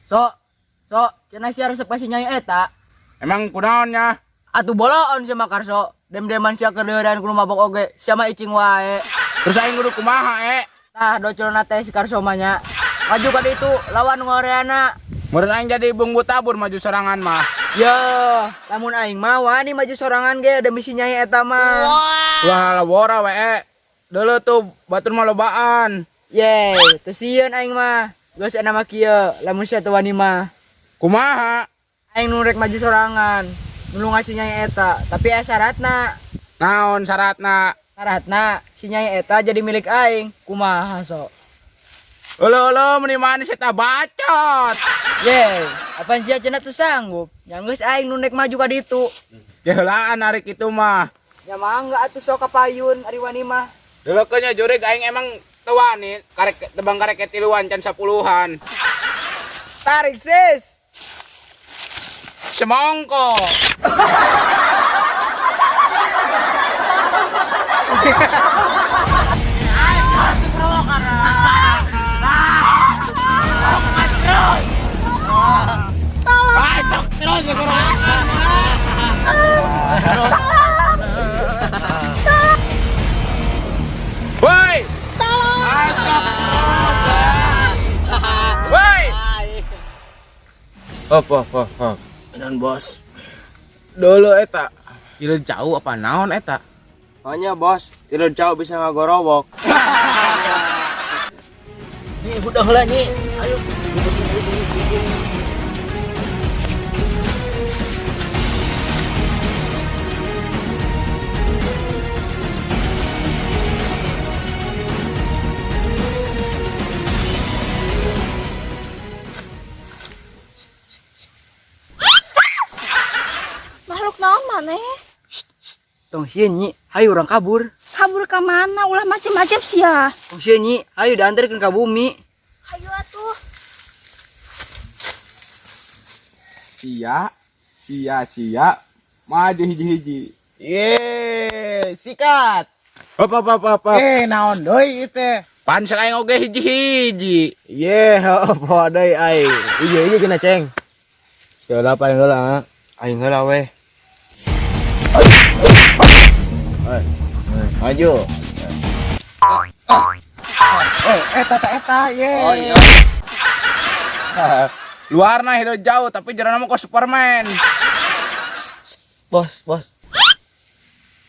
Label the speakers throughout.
Speaker 1: So, so, cenah sia resep ka si Nyai eta.
Speaker 2: Emang kunaon nya?
Speaker 1: Atuh boloon sia mah Karso. Dem-deman sia keur leureun ku nu mabok oge, sia mah icing wae.
Speaker 2: Terus aing kudu kumaha,
Speaker 1: Tah docolna teh si Karso mah nya. Maju ka ditu lawan nu ngoreana.
Speaker 2: Meureun aing jadi bumbu tabur maju sorangan mah.
Speaker 1: Yo, lamun aing mah wani maju sorangan ge demi si Nyai eta mah.
Speaker 2: Wah, wora we. Deuleu tuh batur mah lobaan.
Speaker 1: Yeay, teu sieun aing mah. Geus enak mah kieu, lamun sia teu wani mah.
Speaker 2: Kumaha?
Speaker 1: Aing nu rek maju sorangan. Nulungan si Nyai eta, tapi aya syaratna.
Speaker 2: Naon syaratna?
Speaker 1: Syaratna si Nyai eta jadi milik aing. Kumaha sok?
Speaker 2: Euleuh meni manis eta bacot.
Speaker 1: Yeay, apaan sia cenah teu sanggup? Nya geus aing nu rek maju ka ditu.
Speaker 2: Jeheulaan narik itu mah.
Speaker 1: Ya mangga atuh sok ka payun ari wani mah.
Speaker 2: Deuleukeun nya jurig aing emang teu wani karek tebang karek tiluan can 10-an.
Speaker 1: Tarik sis.
Speaker 2: Semongko. Masuk terus ya Woi. Masuk. Woi.
Speaker 3: Hop hop hop hop.
Speaker 1: Enan bos.
Speaker 3: Dulu eta. Kira jauh apa naon eta?
Speaker 4: Hanya bos, tidur jauh bisa ngagorowok.
Speaker 1: Nih udah lah nih. Ayo.
Speaker 5: Makhluk naon maneh?
Speaker 1: Tong sieun nyi, hayu urang kabur.
Speaker 5: Kabur ka mana? Ulah macem-macem sia.
Speaker 1: Tong sieun nyi, hayu diantarkeun ka bumi.
Speaker 5: Hayu atuh.
Speaker 2: Sia, sia, sia, maju hiji-hiji.
Speaker 3: Ye, sikat.
Speaker 2: Hop, hop, hop, hop, hop.
Speaker 3: Naon deui ieu teh?
Speaker 2: Pan aing oge hiji-hiji.
Speaker 4: Ye, apa deui aing. Ieu ieu kena ceng.
Speaker 3: Siapa aing heula?
Speaker 4: Aing heula weh.
Speaker 3: Maju. Oh, eta ta eta, ye.
Speaker 1: Oh iya.
Speaker 2: Luarna hidup jauh tapi jarana mah kok Superman.
Speaker 4: Bos, bos.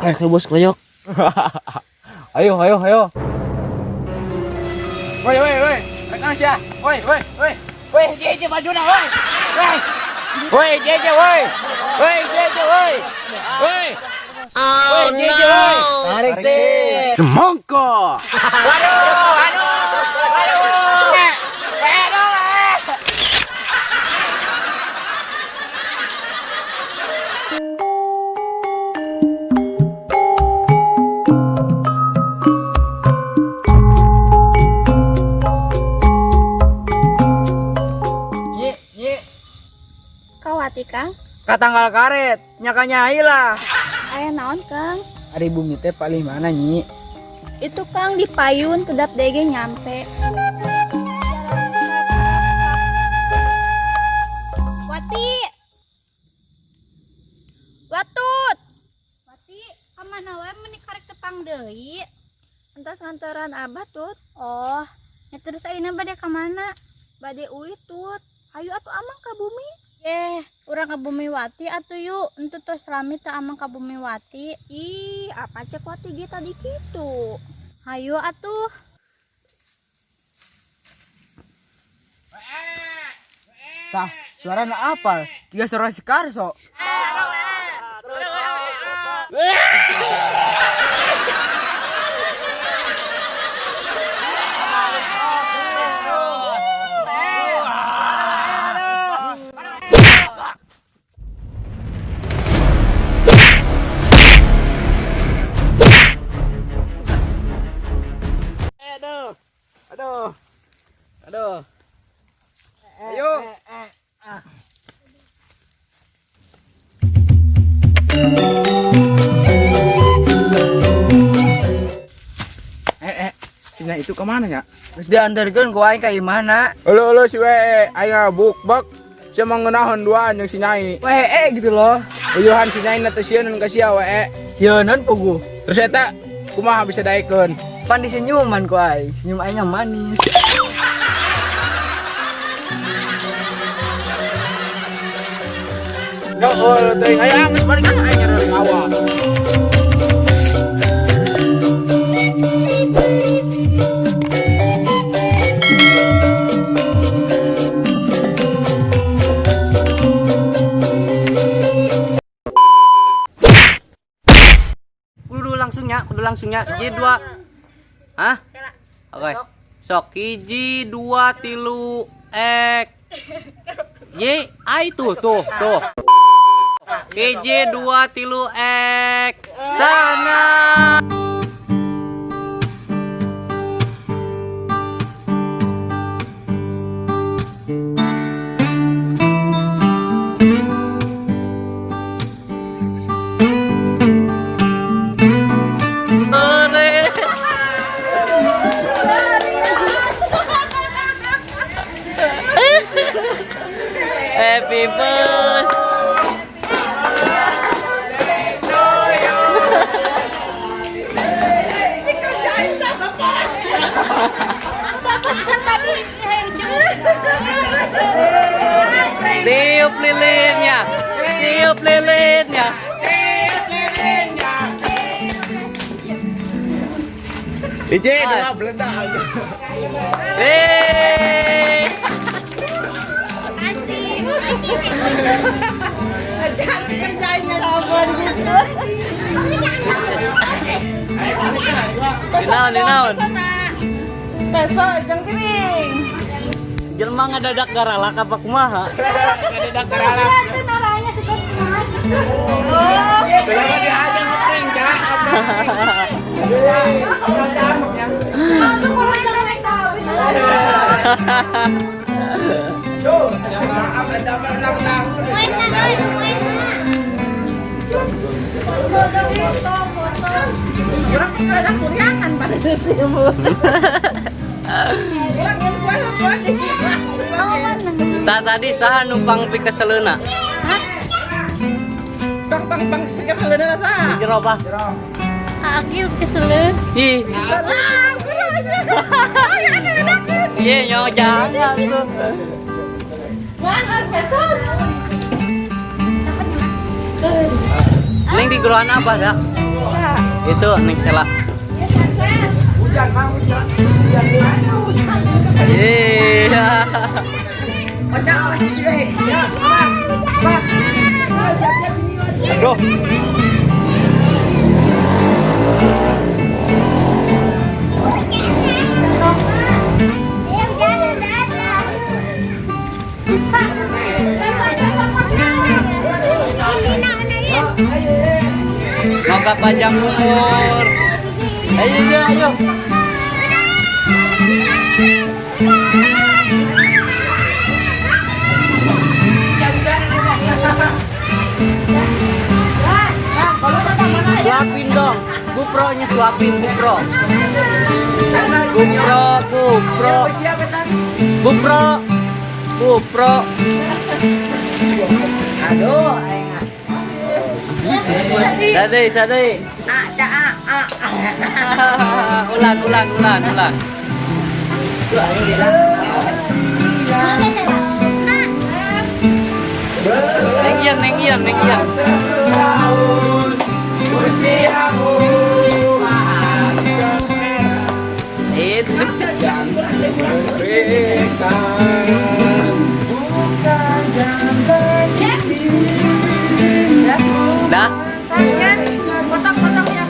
Speaker 4: Ayo ke bos kroyok.
Speaker 3: Ayo, ayo, ayo.
Speaker 2: Woi, woi, woi. Rek naon sia? Woi, woi, woi. Woi, hiji-hiji majuna, woi. Woi. Woi, hiji-hiji, woi. Woi, hiji-hiji, woi. Woi. Oh, woi, hiji-hiji, woi.
Speaker 1: Tarik sis.
Speaker 3: Semongko.
Speaker 2: Waduh, aduh, aduh. Aduh, eh.
Speaker 1: Nyi, nyi.
Speaker 5: Kawati Kang.
Speaker 1: Ka tanggal karet, nya ka Nyai lah.
Speaker 5: Aya naon Kang?
Speaker 1: Ari bumi teh palih mana nyi?
Speaker 5: Itu Kang di payun kedap dege nyampe. Wati. Watut. Wati, ka mana wae meuni karek tepang deui? Entos nganteran Abah tut. Oh, ya terus ayeuna bade ka mana? Bade uih tut. Hayu atuh amang ka bumi. Urang ka bumi Wati atuh yuk. Entu tos lami teu amang ka bumi Wati. Ih, apa cek Wati ge tadi kitu? Hayu atuh.
Speaker 1: Tah, suarana apa? Tiga suara si Karso.
Speaker 2: Aduh. Aduh. Aduh.
Speaker 1: Ayo.
Speaker 2: Si
Speaker 3: Si Nyai itu kemana ya?
Speaker 1: Geus diantarkeun ku aing ka imahna.
Speaker 3: Ulu ulu si we aing buk bak. Sia mah ngeunaheun duaan jeung si Nyai.
Speaker 1: Weh gitu loh.
Speaker 3: Uyuhan si Nyai na teu sieun ka sia we.
Speaker 1: Sieuneun puguh.
Speaker 3: Terus eta kumaha bisa daekeun?
Speaker 1: Pan disenyuman ku aing. Senyum aingnya manis.
Speaker 3: Dool teuing aya geus balik ka aing nyari awak.
Speaker 6: Kudu langsungnya, kudu langsungnya. Hiji dua. Hah? Oke. Sok hiji dua tilu ek. Y, ai tuh tuh tuh. Hiji dua tilu ek. Sana. Sore. Happy birthday. Tiup lilinnya. Tiup lilinnya.
Speaker 3: Hiji dua beledak.
Speaker 6: Hey. Naon, naon.
Speaker 7: Peso jeung piring.
Speaker 6: Jelema ngadadak garalak apa kumaha?
Speaker 3: Ngadadak garalak.
Speaker 5: Itu nolanya suka kumaha gitu.
Speaker 3: Kenapa dihajar ngepring, Kak?
Speaker 5: Aku kalau jangan tahu. Foto, foto.
Speaker 7: Urang ada kuriangan pada sesimu. Urang yang kuat kuat
Speaker 6: Tak tadi saha numpang pikaseleuna?
Speaker 7: Bang bang bang pikaseleuna saha?
Speaker 6: Jero apa?
Speaker 5: Agil kesel.
Speaker 6: Ih.
Speaker 7: Lah, kurang aja. Ayo ada ada.
Speaker 6: Iya, nyo jangan tuh.
Speaker 7: Mana peso?
Speaker 6: Neng di gerohan apa, Dak? Itu Neng Sela.
Speaker 1: Hujan mah hujan.
Speaker 6: Iya.
Speaker 7: Kocak lagi deui.
Speaker 6: Aduh. Semoga panjang umur. Ayo, ayo, ayo. Suapin dong, GoPro-nya suapin GoPro. GoPro, GoPro. GoPro. GoPro.
Speaker 7: Aduh, aing.
Speaker 6: Sadai, sadai.
Speaker 7: A ca a a.
Speaker 6: Ulan, ulan, ulan, ulan. Neng Ian, Neng Ian, Neng Ian. Itu. Dah.
Speaker 7: Sayang, potong-potong ya.